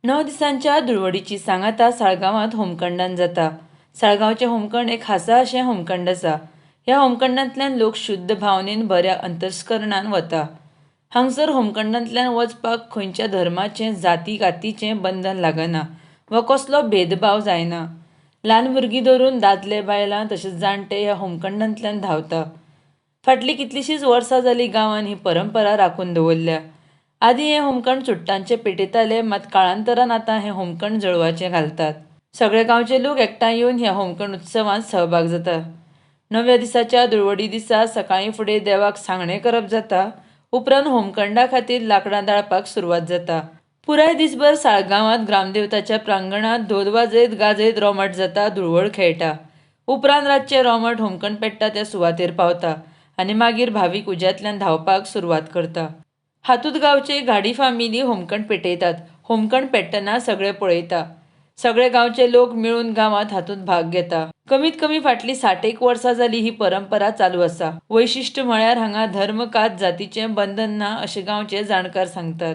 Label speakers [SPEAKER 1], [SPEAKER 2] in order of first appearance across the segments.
[SPEAKER 1] 9 दिसांच्या धुळवडीची सांगाता साळगांवांत होमखंडान जाता. साळगांवचें होमखंड एक खासा अशें होमखंड आसा. ह्या होमखंडांतल्यान लोक शुद्ध भावनेन बऱ्या अंतस्करणान वता. हांगसर होमखंडांतल्यान वचपाक खंयच्या धर्माचें, जाती कातीचें बंधन लागना वा कसलो भेदभाव जायना. ल्हान भुरगीं धरून दादले, बायलां तशेंच जाणटे ह्या होमखंडांतल्यान धांवता. फाटलीं कितलींशींच वर्सां जालीं गांवान ही परंपरा राखून दवरल्या. आदीं हें होमखंड चुट्टांचें पेटयताले, मात काळांतरान आतां हें होमखंड जळवाचें घालतात. सगळे गांवचे लोक एकठांय येवन ह्या होमखंड उत्सवांत सहभाग जाता. 9व्या दिसाच्या धुळवडी दिसा सकाळीं फुडें देवाक सांगणें करप जाता. उपरांत होमखंडा खातीर लांकडां दाळपाक सुरवात जाता. पुराय दिसभर साळगांवांत ग्रामदेवताच्या प्रांगणांत धोल वाजयत गाजयत रोमट जाता, धुळवड खेळटा. उपरांत रातचें रोमट होमखंड पेट्टा त्या सुवातेर पावता आनी मागीर भावीक उज्यांतल्यान धांवपाक सुरवात करता. हातूंत गांवचे घाडी फामिली होमखंड पेटयतात. होमखंड पेट्टना सगळे पळयता. सगळे गांवचे लोक मेळून गांवांत हातूंत भाग घेता. कमीत कमी फाटलीं 60 वर्सां जाली ही परंपरा चालू आसा. वैशिश्ट म्हळ्यार हांगा धर्म, कात, जातीचें बंधन ना अशें गांवचे जाणकार सांगतात.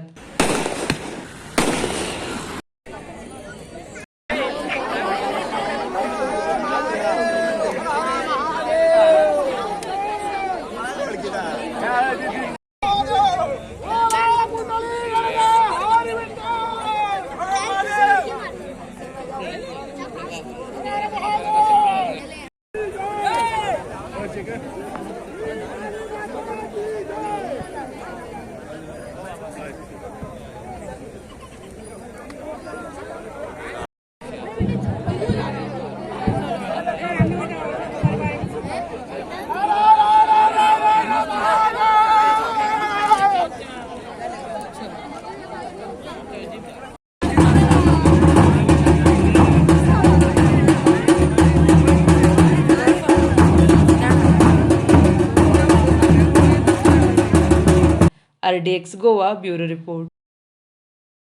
[SPEAKER 1] RDX Goa bureau report.